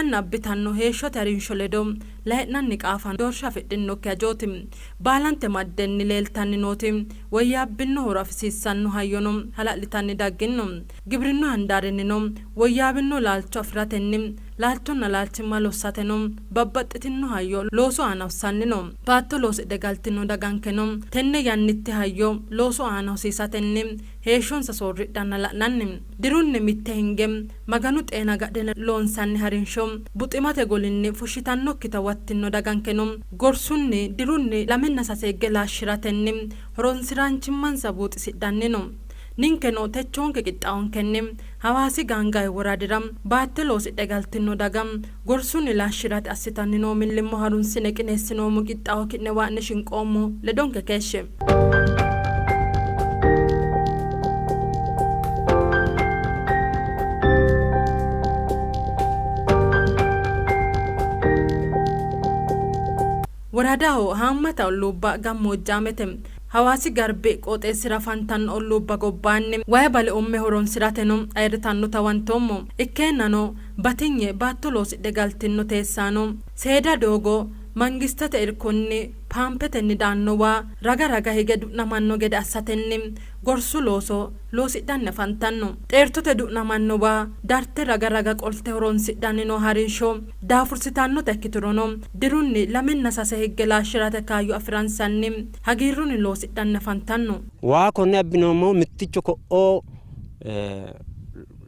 Yanna abbitanno heeshshote harinsho ledo layi'nanni qaafa doorsha afidhinnokki hajooti. Baalante maddenni leeltanni nooti woyyaabbinno horo afisiissanno hayyono hala'litanni dagginno. Gibrinnu handaarinnino woyyaawinno laalcho afi'ratenni laalchonna laalchimma lossateno babbaxxitinno hayyo loosu aana hossanni no. Baatto loosidhe galtino dagankeno tenne yannitte hayyo loosu aana hosiisatenni heeshshonsa soorridhanna la'nanni. Dirunni mitte hinge Maganu xeena agadhine loonsanni harinsho buximate golinni fushshitannokkita huwattinno dagankeno gorsunni dirunni lamenna sase higge laashshi'ratenni horonsi'raanchimmansa buuxisidhanni no. Ninkeno techoonke qixxaawonkenni Hawaasi Gaangaawi woradira baatto loosidhe galtino daga gorsunni laashshi'rate assitanni noo millimmo harunsine qineessinoommo qixxaawo ki'newa adhine shinqoommo. Ledonke keeshshe. Woradaho haammata olluubba gammoojjaamete. Hawaasi Garbi qooxeessira afantanno olluubba gobbaanni wayi bale umme horonsi'rateno ayirritannota huwantoommo. Ikkeennano batinye baatto loosidhe galtinno teessaano seeda doogo mangistete irkonni paampetenni daanno waa raga raga hige du'namanno gede assatenni gorsu looso loosidhanni afantanno. Xeertote du'namanno waa darte raga raga qolte horonsidhanni noo harinsho daafursitannota ikkiturono dirunni lamenna sase higge laashshi'rate kaayyo afi'ransanni hagiirrunni loosidhanni afantanno. Waa konne abbinoommohu mitticho ko'o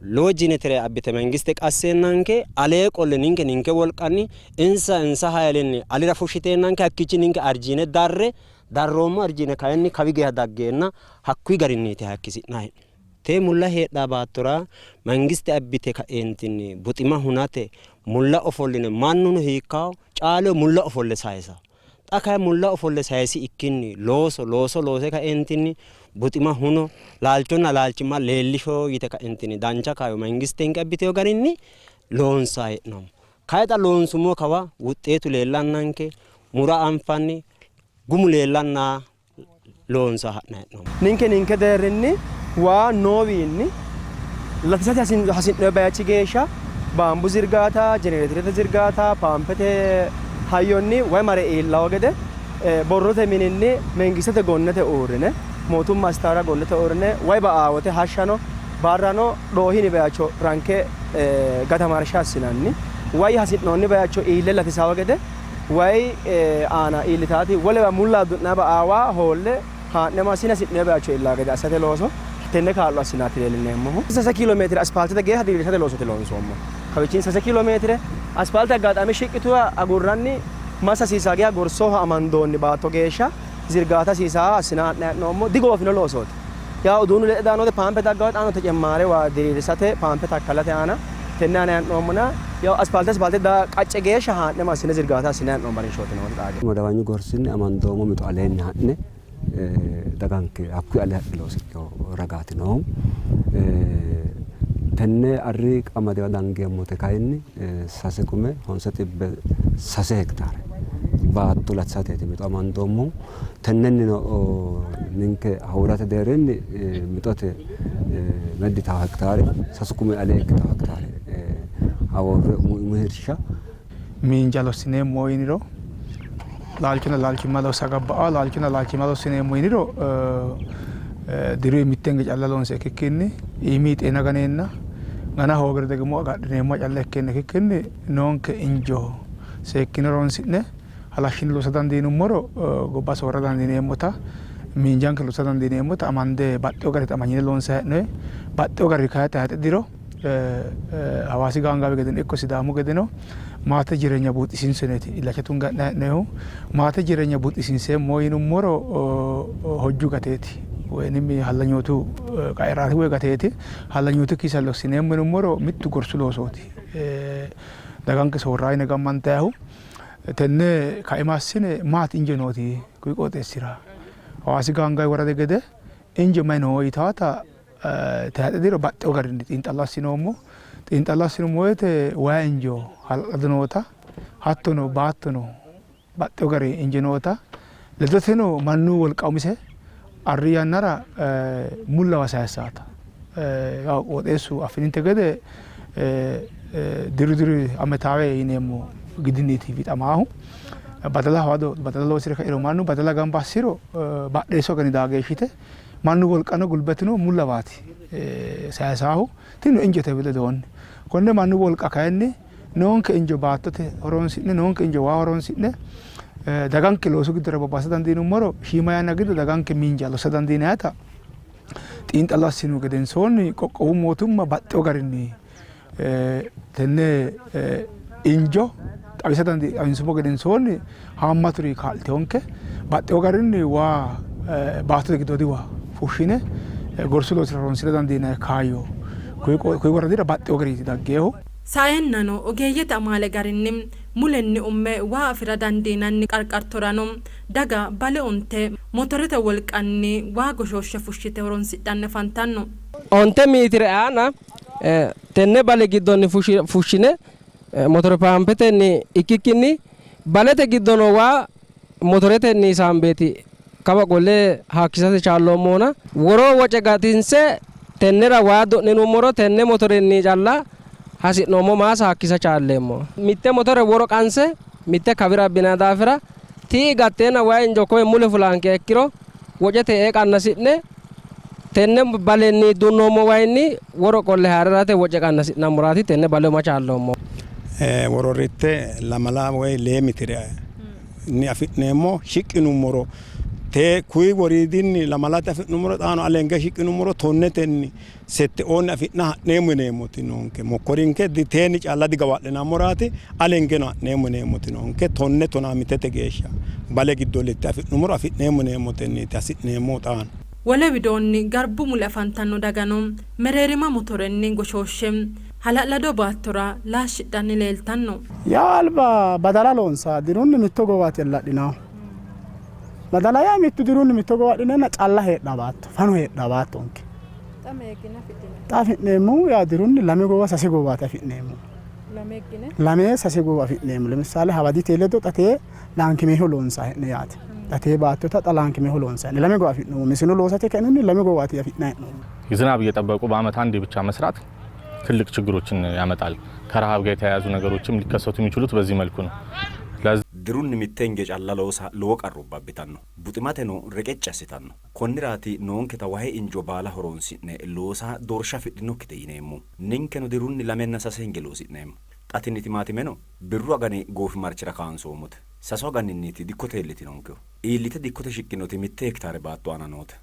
lowo jenetere abbite mangiste qasseennanke alee qolle ninke ninke wolqanni insa insa hayilenni alira fushshiteennanke hakkiichi ninke arjiine darre darroommo arjiine kayinni kawi geya daggeenna hakkuyi garinniiti hayikkisi'nanni hee'noommohu. Tee mulla heedhaa baattora mangiste abbite ka'eentinni buxima hunate mulla ofolline mannuno hiikkawo caaleho mulla ofolle sayisawo. Xa kayi mulla ofolle sayisi ikkinni looso looso loose kaeentinni buxima huno, laalchonna laalchimma leellisho yite kaentinni dancha kaayyo mangistenke abbitino garinni loonsanni hee'noommo. Kayi xa loonsummo kawa wuxxeetu leellannanke mura anfanni gumu leellanna loonsanni ha'nanni hee'noommo. Ninke ninke deerrinni waa noowiinni latisate hasi'noonni bayichi geeshsha baambu zirgaata, jenereeterete zirgaata, paampete hayyonni way mare iillawo gede borrote mininni mengistete gonnete uurrine mootumma assitara gonnete uurrine way ba''aa wote hashshano barrano dhoohini bayicho ranke gatamarsha assinanni way hasi'noonni bayicho iille latisawo gede Wayi aana iillitaati wolewa mulla du'na ba'aa waa hoolle haa'ne massine hasi'noonni bayicho iillanno gede assate looso tenne kaa'lo assinaati leellineemmohu. Sase kiilo meetire aspaaltete geeshsha diriirsate loosooti loonsoommohu. Kawiichinni sase kiilo meetire aspaalte aggaxaame shiqqituwa agurranni massa hasiisaa geeshsha gorsoho amandoonni baatto geeshsha zirgaata hasiisaa assine haa'ne ha'noommo. Digoofino loosooti. Yawo uduunnu lexxe daanno woyte paampe dagganno woyte xaano tecemmaare waa diriirsate paampe takkalate aana tenne aana hee'noommona yawo aspaalte aspaalte qacce geeshsha haa'ne massine zirgaata assine hee'noommo harinshooti nooti xaa geeshsha. Madawanyu gorsinni amandoommo mixo aleenni ha'ne daganke hakkuyi ale hadhe loosidhino ragaati noohu. Tenne arri qamadewa dangeemmote kayinni 3,903 hektaare baatto latisateeti mixo amandoommohu. Tennennino ninke hawurate deerrinni mixote meddi yitanno hektaare sasu kumi ale ikkitanno hektaare haworre umu irsha Miinja lossineemmo yiniro laalchonna laalchimma lossa gabba'aa laalchonna laalchimma lossineemmo yiniro diru mittenge calla loonse ikkikkinni iimi xeena ganeenna gana hoogiro degimo agadhineemmoha calla ikkeenna ikkikkinni noonke injo seekkine horonsi'ne halashshine loosa dandiinummoro gobba soorra dandiineemmota miinjanke lossa dandiineemmota amande baxxewo garinni hixamanyine loonsanni hee'noonni. Baxxewo garinni kayinni tayxe diro Hawaasi gaangaawi gedeno ikko Sidaamu gedeno maate jireenya buuxisiinso yineeti illacha tunge ha'nanni hee'noonnihu. Maate jireenya buuxisiinseemmo yinummoro hojju gateeti woyim hallanyootu qaeraati woy gateeti. Hallanyootu kiisa lossineemmo yinummoro mittu gorsu loosooti. Daganke soorra yine gammantayihu. Tenne kaima assine maati injo nooti kuyi qooxeessira Hawaasi gaangaawi woradi gede injo mayi no yitaata tayxe diro baxxewo garinni xiinxallo assinoommo. Xiinxallo assinummo woyte wayi injo hala'lado noota hattono baattono baxxewo gari injo noota ledoteno mannu wolqa umise arri yannara mullawa sayissaata. Yawo qooxeessu affininte gede Diru diru ametaawe yineemmo gidinniiti wixamaahu. Badala hawado badala loosire kairo mannu badala gamba assiro badheessu agani daa geeshshite mannu wolqano gulbetino mullawaati sayisaahu. Tinino injote ledoonni. Konne mannu wolqa kayinni noonke injo baattote horonsi'ne noonke injo waa horonsi'ne daganke loosu giddora bobbasa dandiinummoro shiima yanna giddo daganke miinja lossa dandiinayita xiinxallo assinihu gedensoonni qoqqowu mootimma baxxewo garinni tenne injo xawisa dandi xawinsummo gedensoonni haammaturi kaa'litewonke. Baxxewo garinni waa baattote giddoodi waa fushshine gorsu loosira horonsi'ra dandiinanni kaayyo kuyi woradira baxxewo gariiti daggeehu. Saeennano ogeeyyete amaale garinni mulenni umme waa afi'ra dandiinanni qarqartorano daga bale unte motorete wolqanni waa goshooshshe fushshite horonsidhanni afantanno. Onte miitire aana tenne bale giddonni fushshine motore paampetenni ikkikkinni balete giddo noo waa motoretenni saambeeti kawa qolle haakkisate chaalloommohuna woro woce gatinse tennera waa du'ninummoro tenne motorenni calla hasi'noommo maasa haakkisa chaalleemmo. Mitte motore woro qanse mitte kawira abbinanni daafira tii gatteenna wayi injo koye mule fulaanke ikkiro wocete ee qannasi'ne tenne balenni dunnoommo wayinni woro qolle haa'rirate woce qannasi'nammoraati tenne bale uma chaalloommo. Wororritte lamala woy lee mitire ni afi'neemmo shiqqinummoro te kuyi woriidinni lamalate afi'nummoro xaano alenge shiqqinummoro tonnetenni setteoonni afi'na ha'neemmo yineemmoti noonke. Mokkorinke teenni calla digawa'linammoraati alengeno ha'neemmo yineemmoti noonke. Tonne tonaa mitete geeshsha bale giddo lette afi'nummoro afi'neemmo yineemmotenniiti hasi'neemmohu xaano. Wole widoonni garbu mule afantanno dagano mereerima motorenni goshooshshe hala'lado baattora laashshidhanni leeltanno. Yaa alba badala loonsa dirunni mitto gowaati ladhinahu. Badala yaa mittu dirunni mitto gowa adhineenna calla heedha baatto fano heedha baattonke. Xa afi'neemmohu yaa dirunni lame gowa sase gowaati afi'neemmohu. Lame sase gowa afi'neemmo. Lemisaale hawadite ledo xa tee laankimeeho loonsa hee'ne yaate. Xa tee baattota xa laankimeeho loonsa hee'ne lame gowa afi'noommo. Mesino loosate kainihunni lame gowaati afi'nanni hee'noommo. ዝናብ እየጠበቁ በአመት አንዴ ብቻ መስራት ትልቅ ችግሮችን ያመጣል። ከረሃብ ጋር የተያያዙ ነገሮችም ሊከሰቱ የሚችሉት በዚህ መልኩ ነው። Dirunni mitte hinge calla loosa lowo qarrubba abbitanno. Buximateno reqecci assitanno. Konniraati noonketa wayi injo baala horonsi'ne loosa doorsha afidhinokkite yineemmohu. Ninkeno dirunni lamenna sase hinge loosi'neemmo. Xa tini timaatimeno birru agani goofimarchira kaansoommote. Sasu aganinniiti dikkote iillitinonkehu. Iillite dikkote shiqqinoti mitte hektaare baatto aana noote.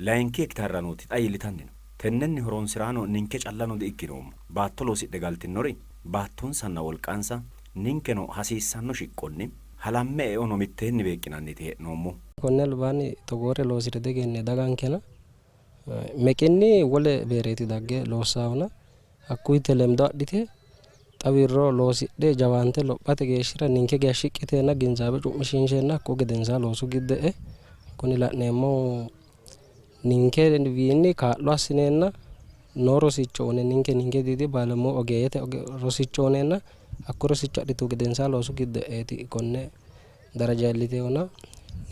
Layinki hektaarera nooti xa iillitanni no. Tennenni horonsi'raano ninke callano di''ikkinoommo. Baatto loosidhe galtinori baattonsanna wolqansa ninkeno hasiissanno shiqqonni halamme eono mitteenni beeqqinanniiti hee'noommohu. Konni albaanni togoore loosi're diegennino dagankena Meqinni wole beereeti dagge loossaahuna hakkuyi telemdo adhite xa wirro loosidhe jawaante lophate geeshshira ninke geya shiqqiteenna ginzaabe cu'mishiinsheenna hakkuyi gedensaa loosu giddo e'e kuni la'neemmohu ninkewiinni kaa'lo assineenna noo rosicho uyine ninke ninke diidi baalemu ogeeyyete rosicho uyineenna hakku rosicho adhituhu gedensaa loosu giddo e'eeti konne daraja iillitinohuna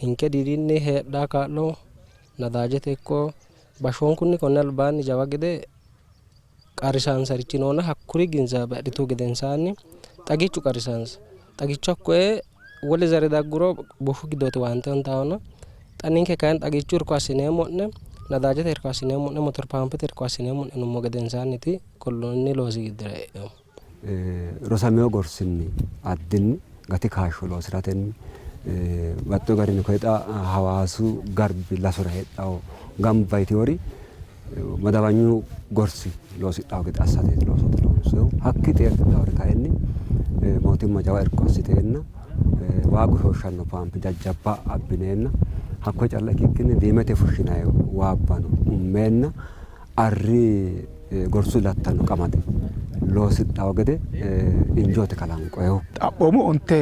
ninke diidinni heedhaa kaa'lo nadaajete ikko bashshoonkunni konni albaanni jawa gede qarrisaansarichi noona hakkuri ginzaabe adhituhu gedensaanni xagichu qarrisaansa xagicho hakkoye wole zare dagguro bushshu giddooti waante huntaahuna xa ninke kayinni xagichu irko assineemmo'ne nadaajete irko assineemmo'ne motor paampete irko assineemmo'ne yinummo gedensaanniti konni loosi giddora e'eemmo. Rosamino gorsinni addinni gati kaashsho loosi'ratenni baxxino garinni koye xa Hawaasu garbi lasora heedhawo gamba yitewori madawanyu gorsi loosidhawo gede assateeti loosooti loonsoyihu. Hakki xeertidhawori kayinni mootimma jawa irko assiteenna waa goshooshshanno paampe jajjabba abbineenna hakkoye calla ikkikkinni diimete fushshinayi waabbano ummeenna arri gorsu lattanno qamade loosidhawo gede injoote kalanqoyihu. Xaphoomu onte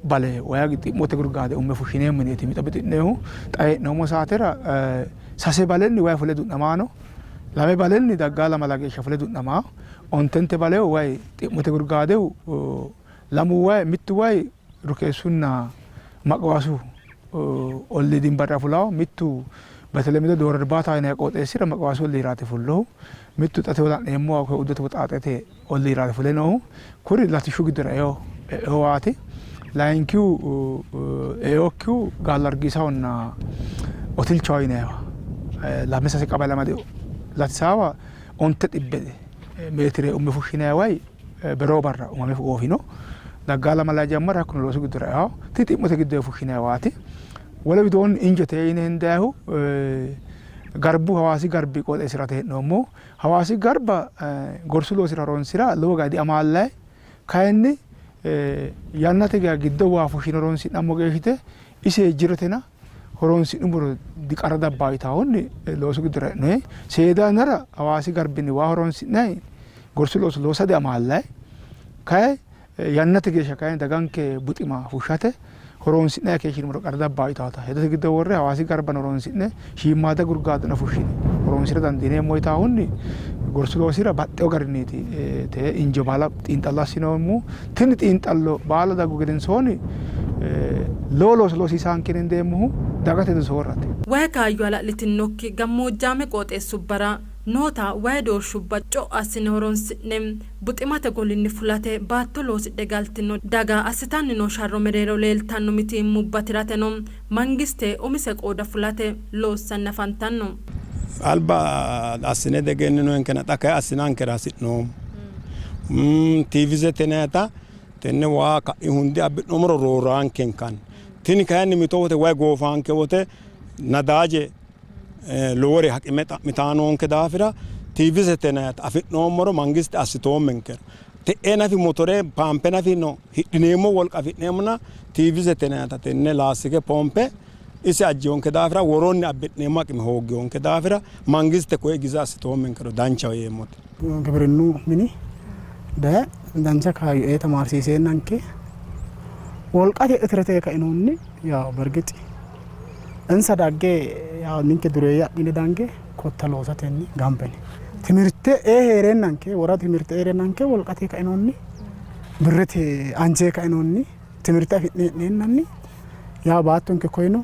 bale wayi xi'mote gurgaade umme fushshineemmo yineeti mixo mixi'nehu. Xa hee'noommo saatera sase balenni wayi fule du'namaano, lame balenni daggaa lamala geeshsha fule du'namaa. Ontente balehu wayi xi'mote gurgaadehu lamu wayi mittu wayi Rukeessunna Maqwaasu ollii dimbarra fulawo, mittu በተለምዶ ዶሮ እርባታ yinanni qooxeessira Maqawaasu olliiraati fullohu. Mittu xa techo la'neemmohu Uddote Woxaaxete olliiraati fule noohu. Kuri latishshu giddora eowaati. Layinkihu eokkihu Gaallargiisahonna Otilchaho yinanniwa lame sase qabale amade latisaawa 900 meetire umme fushshinanni wayi beroo barra umame goofino. Daggaa lamala jammara hakkuno loosu giddora eaho. Tini xi'mote giddo fushshinanni waati. Wole widoonni injote yine hendayihu garbu Hawaasi garbi qooxeessiraati hee'noommohu. Hawaasi garba gorsu loosira horonsira lowo geeshsha diamaallayi. Kayinni yannate geeshsha giddo waa fushshine horonsi'nammo geeshshite ise jirotena horonsi'nummoro diqarra dabbaa yitaahunni loosu giddora e'noyi. Seeda yannara Hawaasi garbinni waa horonsi'nayi gorsu looso loosa diamaallayi. Kayi yannate geeshsha kayinni daganke buxima fushshate horonsi'nayi keeshshinummoro qarra dabbaa yitaata hedote giddo worre Hawaasi garbano horonsi'ne shiimmaadda gurgaadona fushshine horonsira dandiineemmo yitaahunni gorsu loosira baxxewo garinniiti te injo baala xiinxallo assinoommohu. Tini xiinxallo baala daggu gedensoonni lowo looso loosiisaanke hendeemmohu dagate hedo soorrate. Wayi kaayyo hala'litinnokki gammoojjaame qooxeessubbara noota wayi doorshubba co'o assine horonsi'ne buximate golinni fulate baatto loosidhe galtino daga assitanni noo sharro mereero leeltanno mitiimmubba tirateno mangiste umise qooda fulate loossanni afantanno. Alba assine diegenninoyinkena xa kayi assinankera hasi'noommo. Tiivizete yinayita tenne waa ka'i hundi abbi'noommoro rooraankenkanni. Tini kayinni mito wote wayi goofaanke wote nadaaje lowore haqime xa'mitaa noonke daafira tiivizete yinayita afi'noommoro mangiste assitoommenkero. Te'ee nafi motore paampe nafi no hidhineemmo wolqa afi'neemmona tiivizete yinayita tenne laastike pompe ise ajjiyonke daafira woroonni abbi'neemmo haqime hooggiyonke daafira mangiste koye gize assitoommenkero danchaho yeemmote. Gibirinnu mini daye dancha kaayyo ee tamaarsiiseennanke wolqate itirete kainohunni yaw bergixi insa dagge yaw ninke dureeyye adhine dange kotta loosatenni gambene timirte ee hee'reennanke woradu timirte hee'reennanke wolqate kainohunni birrete anje kainohunni timirte afi'ne hee'neennanni yaw baattonke koyino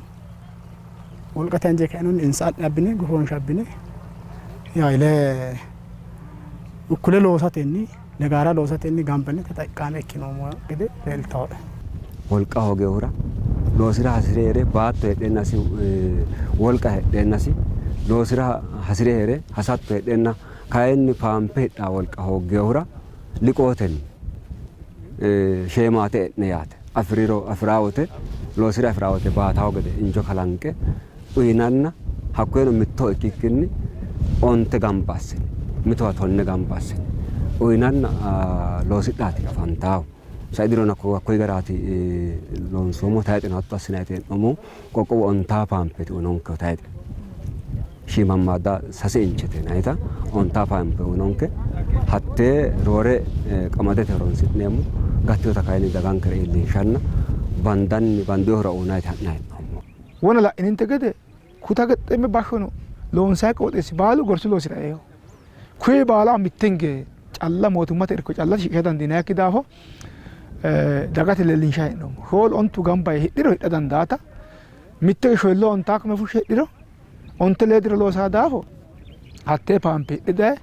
wolqate anje kainohunni insa adhine abbine gofoonsha abbine yaw ile ukkule loosatenni legaara loosatenni gambene texiqqaame ikkinoommo gede leeltawoe. Wolqa hooginohura loosira hasire hee're baatto heedheennasi wolqa heedheennasi loosira hasire hee're hasatto heedheenna kayinni paampe hidhaa wolqa hoogginohura liqootenni sheemaate e'ne yaate afiriro afiraa wote loosire afiraa wote baatawo gede injo kalanqe uyinanna hakkoyeno mitto ikkikkinni 10 gamba assine mitowa 10 gamba assine uyinanna loosidhaati afantaahu. Sai dirono hakkoyi garaati loonsoommo tayixeno hatto assinanniiti hee'noommohu. Qoqqowu ontaa paampeeti uyinonkehu tayixe shiimammaadda 3 inchete yinannita ontaa paampe uyinonke. Hattee roore qamadete horonsi'neemmo. Gattinota kayinni dagankera iillinshanna bandanni bandoyihura uyinanniiti ha'nanni hee'noommo. Wona la'ininte gede kuta gexxemme bashshono loonsanni qooxeessi baalu gorsu loosira eeho. Kuyi baala mittenge calla mootimmate irko calla shiqisha dandiinannikki daafo dagate leellinshanni hee'noommo. Shoolu ontu gamba yee hidhiro hidha dandaata. Mitte shoyilloo ontaa kume fushshe hidhiro onte lee diro loosaa daafo hattee paampe hidhe daye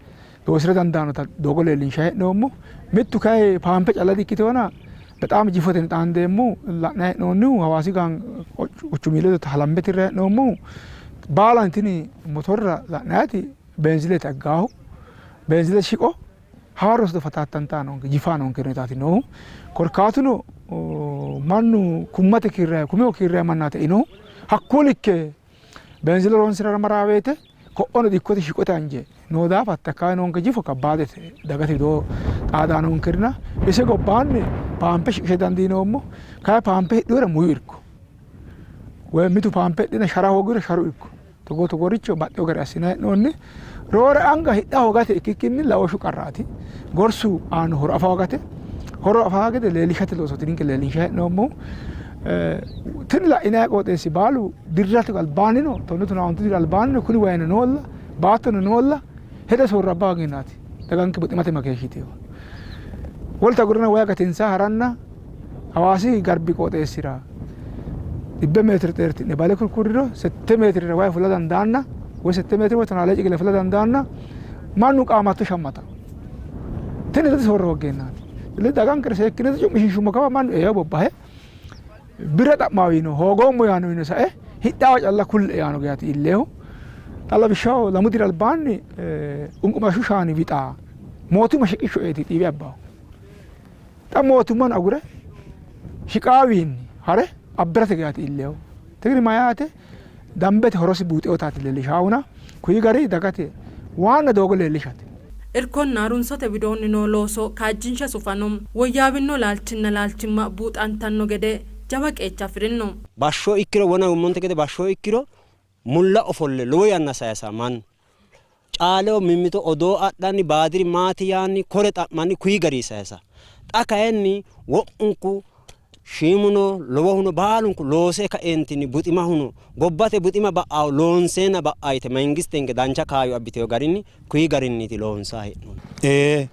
loosira dandaannota doogo leellinshanni hee'noommo. Mittu kayi paampe calla di''ikkiteyoona በጣም jifote xaandeemmohu la'nanni hee'noonnihu Hawaasi quchumi ledo halamme tirranni hee'noommohu baalantini motorra la'nanniti beenzilete aggaahu beenzile shiqo haaro fataattantaa noonke jifaa noonke huneetaati noohu. Korkaatuno mannu kummate kiirrayi kumeho kiirrayi mannaati einohu hakkuu likke beenzile horonsirara maraa woyte ko'ono dikkote shiqote anje noo daafo hatte akkawawe noonke jifo kabbaadete dagate widoo xaadaa noonkerina ise gobbaanni paampe shiqisha dandiinoommo. Kayi paampe hidhihura muyu irko woyi mitu paampe hidhina shara hoogiro sharu irko togo togooricho baxxewo gari assinanni hee'noonni. Roore anga hidha hoogate ikkikkinni laooshshu qarraati. Gorsu aanno horo afa hoogate horo afa gede leellishate loosooti ninke leellinshanni hee'noommohu. Tini la'inanni qooxeessi baalu dirrate albaannino tonnu tonaa ontu diri albaannino kuni wayino noolla baattono noolla hede soorrabba hooginnaati daganke buximate makeeshshiteyo. Wolta agurina way gatinsa haranna Hawaasi garbi qooxeessira Xibbe meetire xeerti'ne bale kurkurriro sette meetirera wayi fula dandaanna woy sette meetire woy tonaa lee cigile fula dandaanna mannu qaamatto shammata. Tini ledo soorro hoggeennaati. ስለዚህ dagankera seekkine cu'mishiinshummo kawa mannu eewa bobbahe birra xa'mawo yiino hoogoommo yaano yino sae hidhaawa calla kulle yaano geyaati iilleehu. Xa lawishshaho lamu diri albaanni qunqumashshu shaani wixa mootimma shiqishsho eeti xiiwe abbahu. Xa mootimmano agure shiqaawiinni hare abbirate geyaati iilleehu. Tini mayaate dambete horosi buuxeotaati leellishaahuna kuyi gari dagate waanna doogo leellishate. Irkonna harunsote widoonni noo looso kaajjinshe sufano woyyaawino laalchinna laalchimma buuxantanno gede jawa qeecha afi'rinno. Bashsho ikkiro wona yummonte gede bashsho ikkiro mulla ofolle lowo yanna sayisa mannu caaleho mimmito odoo adhanni baadiri maati yaanni kore xa'manni kuyi gari sayisa. Xa kayinni wo'munku shiimuno lowohuno baalunku loose kaeentinni buximahuno gobbate buxima ba'aho loonseenna ba'a yite mangistenke dancha kaayyo abbiteyo garinni kuyi garinniiti loonsaa hee'noonni. Ee,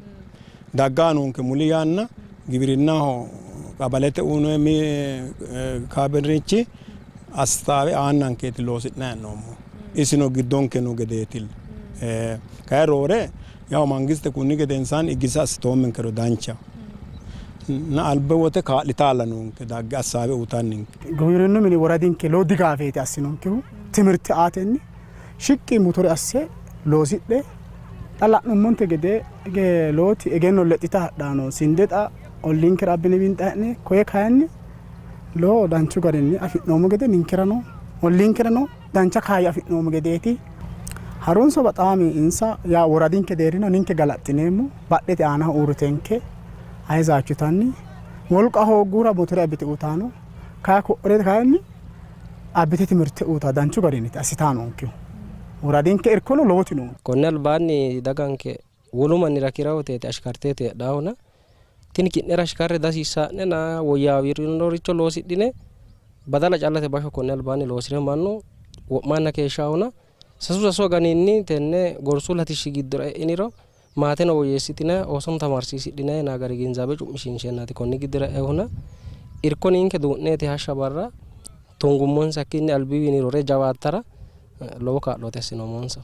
daggaa noonke muli yanna giwirinnaho qabalete uyinoonni kaabinrichi assaawe aannankeeti loosi'nanni hee'noommohu. Isino giddonke noo gedeetilla. Kayi roore yawu mangiste kunni gedensaanni iggisa assitoommenkero danchaho. Na albi wote kaa'litaalla noonke dagge assaawe uyitanninke. Giwirinnu mini woradinke lowo digaafeeti assinonkehu timirte aatenni shiqqi mutore asse loosidhe xa la'nummonte gede lowoti egenno lexxita hadhano sinde xa olliinkera abbine winxanni hee'ne koye kayinni lowo danchu garinni afi'noommo gede ninkerano olliinkerano dancha kaayyo afi'noommo gedeeti. Harunso baxaami insa yaa woradinke deerrino ninke galaxxineemmo badhete aanaho uurritenke ayizaachutanni wolqa hooggura motore abbite uytaano kay ko'ore kayinni abbite timirte uyta danchu garinniiti assitaa noonkehu. Woradinke irkono lowoti noonke. Konni albaanni daganke wolu mannira kirahoteeti ashikarteeti heedhaahuna tini ki'nera ashikarre dihasiissaa'nena woyyaawinoricho loosidhine badala callate basho konni albaanni loosi're mannu wo'manna keeshshaahuna sasu sasu aganinni tenne gorsu latishshi giddora e'iniro maateno woyyeessitinanni oosono tamaarsiisidhinanni yinanni gari ginzaabe cu'mishiinsheennaati konni giddira e'inohuna irko ninke duu'neeti hashsha barra tungummonsakkinni albiwiinni roore jawaattara lowo kaa'looti assinoommonsa.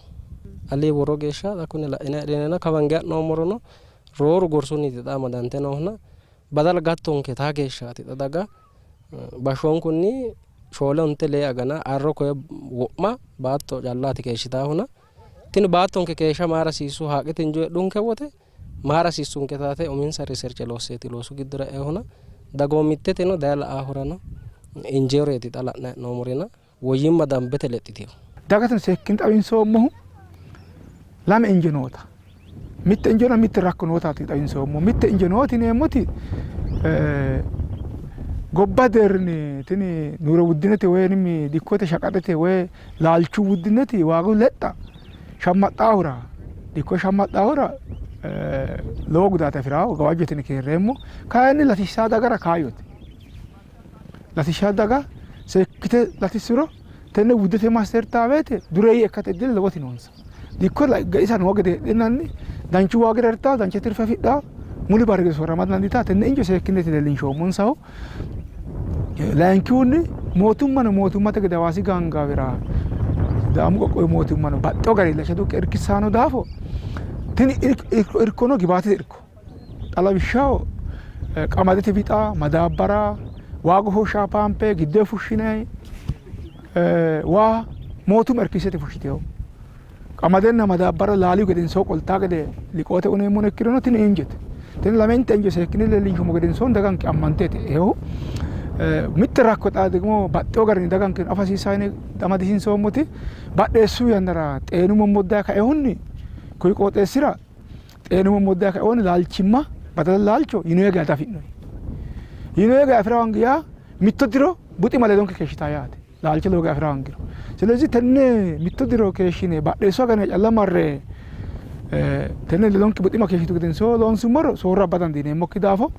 Alii woro geeshsha xa kune la'inanni heedhineenna kawange ha'noommorono rooru gorsunniti xa amadante noohuna badala gattonke taa geeshshaati xa daga bashshoonkunni shoole onte lee agana arro koye wo'ma baatto callaati keeshshitaahuna tini baattonke keeshsha mayra hasiissu haaqete injo heedhunke wote mayra hasiissunke taate uminsa riserche loosseeti loosu giddora e'inohuna dagoomitteteno daye la''aahurano injeeyoreeti xa la'nanni hee'noommorina woyyimma dambete lexxitino. Dagateno seekkine xawinsoommohu lame injo noota mitte injona mitte rakko nootaati xawinsoommohu. Mitte injo nooti yineemmoti gobba deerrinni tini nuuro wuddinete woyi dikkote shaqaxete woyi laalchu wuddineti waagu lexxa shammaxxaahura dikko shammaxxaahura lowo gudaate afi'rawo gawajjote yine kiirreemmo. Kayinni latishshaa dagara kaayyote. Latishshaa daga seekkite latissuro tenne wuddete mastertaawete dureeyye ikkate iddile lowoti noonsa. Dikko gaisa noo gede heedheenanni danchu waagira hirtawo, dancha tirfe afidhawo, muli barri giddo soorrama dandiitawo. Tenne injo seekkineeti leellinshoommonsahu. Layinkihunni mootimmano mootimmate gede Hawaasi gaangaawira Sidaamu qoqqowi mootimmano baxxewo garinni illacha tuqqe irkissanno daafo tini irkono gibaatete irko xa lawishshaho qamadete wixa, madaabbara, waa goshooshshawo paampe giddoyi fushshinayi waa mootimma irkissete fushshitewo. Qamadenna madaabbara laalihu gedensaanni qoltaa gede liqoote uneemmono ikkirono tini injote. Tini lamente injo seekkine leellinshummo gedensoonni daganke ammanteeti eehu. Mitte rakko xa ደግሞ baxxewo garinni daganke afa hasiissanno yine amadisiinsoommoti badheessu yannara xeenu mommodda kaehunni kuyi qooxeessira xeenu mommodda kaehunni laalchimma badala laalcho yinoye geya diafi'noyi. Yinoye geya afi'ra hoongi yaa mitto diro buxima ledonke keeshshitawo yaate. Laalcho lowo geya afi'ra hoongiro. ስለዚህ tenne mitto diro keeshshine badheessu agana calla marre tenne ledonke buxima keeshshitu gedenso loonsummoro soorro abba dandiineemmokki daafo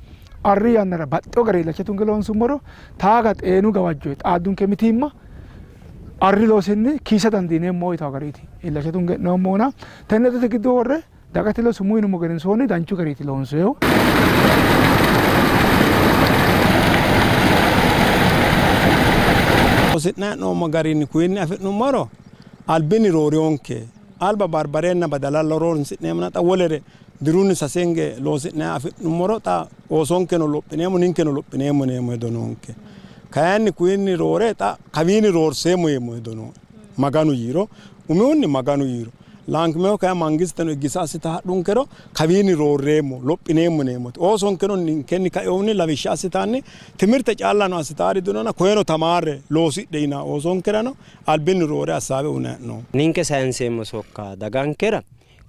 arri yannara baxxewo garinni illacha tunge loonsummoro taaga xeenu gawajjo xaaddunke mitiimma arri loosinni kiisa dandiineemmo yitawo gariiti illacha tunge hee'noommohuna tenne hedote giddo worre dagate ledo sumuu yinummo gedensoonni danchu gariiti loonsoyehu. Loosi'nanni hee'noommo garinni kuyinni afi'nummoro albinni rooriyonke. Alba barbarenna badala horonsi'neemmona xa wolere dirunni sasenge loosi'nanni afi'nummoro xa oosonkeno lophineemmo ninkeno lophineemmo yineemmo hedo noonke. Kayinni kuyinni roore xa kawiinni roorseemmo yeemmo hedo nooe. Maganu yiiro umihunni Maganu yiiro laankimeho kayi mangisteno iggisa assita hadhunkero kawiinni roorreemmo lophineemmo yineemmote. Oosonkeno ninkenni kainohunni lawishsha assitanni timirte callano assitaari dinona koyeno tamaarre loosidhe yinanni oosonkerano albinni roore assaawe uyinanni hee'noommo. Ninke sayinseemmo sokka dagankera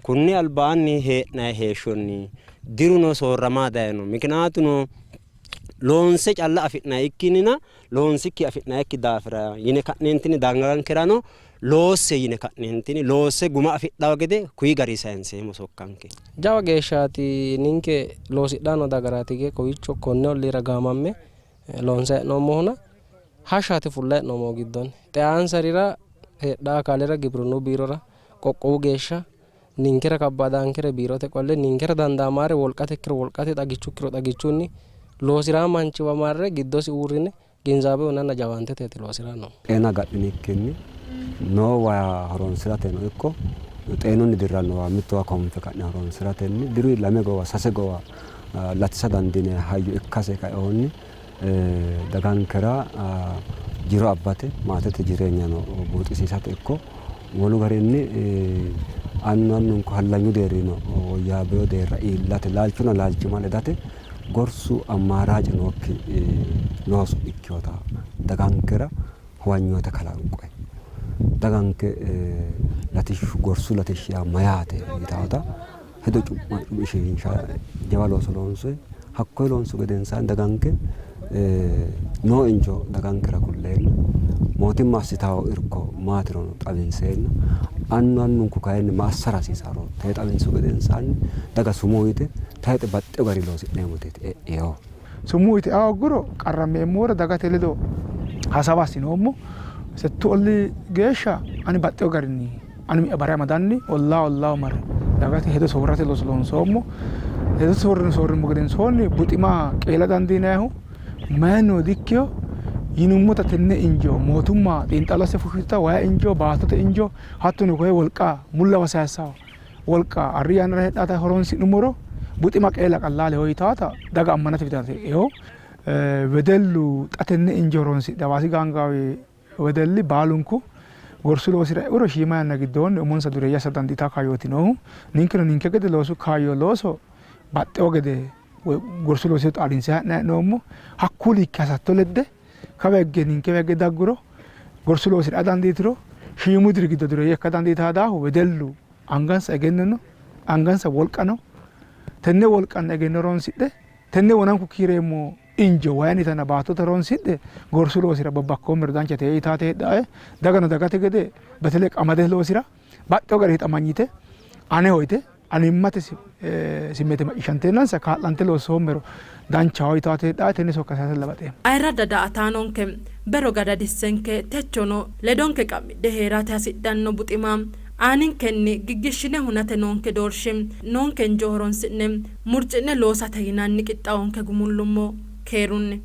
kunni albaanni hee'nanni heeshshonni diruno soorrama dayino. Mikinaatuno loonse calla afi'nanni ikkinnina loonsikki afi'nannikki daafira yine ka'neentinni dagankerano loosse yine ka'neentinni loosse guma afidhawo gede kuyi gari sayinseemmo sokkanke. Jawa geeshshaati ninke loosidhanno dagaraati ge kowiicho konne olliira gaamamme loonse hee'noommohuna hashshaati fulle hee'noommohu giddonni xeaansarira heedhaa akaalera gibrinnu biirora qoqqowu geeshsha ninkera kabbaadaankere biirote qolle ninkera dandaamaare wolqate ikkiro wolqate xagichu ikkiro xagichunni loosiraa manchiwa marre giddosi uurrine ginzaabe uyinanna jawaanteteeti loosiraa noohu. Xeena agadhinikkinni noo waa horonsi'rateno ikko xeenunni dirranno waa mittowa konfe ka'ne horonsi'ratenni diru lame gowa sase gowa latisa dandiinanni hayyo ikkase kainohunni dagankera jiro abbate maatete jireenyano buuxisiisate ikko wolu garinni annu annunku hallanyu deerrino woyyaabbino deerra iillate laalchuna laalchimma ledate gorsu ammaaraaci nookki looso ikkinota dagankera huwanyoote kalanqoy. Daganke latishshu gorsu latishshi yaa mayyaate yitaata hedo cu'ma cu'mishiinsha jawa looso loonsoy. Hakkoye loonsu gedensaanni daganke noo injo dagankera kulleenna mootimma assitawo irko maatirono xawinseenna annu annunku kayinni ma assara hasiisaro taye xawinsu gedensaanni daga sumuu yite tayixe baxxewo gari loosi'neemmo yiteeti e'ewo. Sumuu yite aa hoogguro qarrammeemmora dagate ledo hasaawa assinoommo. Settu olli geeshsha ani baxxewo garinni ani umi'ya bare amadanni ollaa ollaaho mare dagate hedo soorrate looso loonsoommo. Hedo soorrino soorrummo gedensoonni buxima qeela dandiinannihu mayinnino dikkino yinummota tenne injo mootumma xiinxallo asse fushshituta wayi injo, baattote injo hattono koye wolqa mullawa sayissanno wolqa arri yannara heedhaata horonsi'nummoro buxima qeela qallaaleho yitaata daga ammanate widira e'ino. Wedellu xa tenne injo horonsidhe Hawaasi gaangaawi wedelli baalunku gorsu loosira e'uro shiima yanna giddoonni umonsa dureeyye assa dandiitanno kaayyooti noohu. Ninkeno ninke gede loosu kaayyo looso baxxewo gede gorsu loosi ledo xaadinse ha'nanni hee'noommo. Hakkuu likke hasatto ledde kawa higge ninkewa higge dagguro gorsu loosira ea dandiituro shiimu diri giddo dureeyye ikka dandiitanno daafo wedellu angansa egenno no, angansa wolqa no. Tenne wolqanna egenno horonsidhe tenne wonanku kiireemmo injo wayinnitanna baattote horonsidhe gorsu loosira bobbakkoommero danchate yitaate heedhae dagano dagate gede betele qamade loosira baxxewo gari hixamanyite aneho yite animmate simmeete macciishshanteennansa kaa'lante loossoommero danchaho yitaate heedhae tenne sokka sayisalla baxeemmo. Ayirradda daa''ataanonke, bero gadadissenke techono ledonke qa'midhe hee'rate hasidhanno buxima aaninkenni giggishshine hunate noonke doorshi noonke injoo horonsi'ne murci'ne loosate yinanni qixxaawonke gumullummo. Keerunni.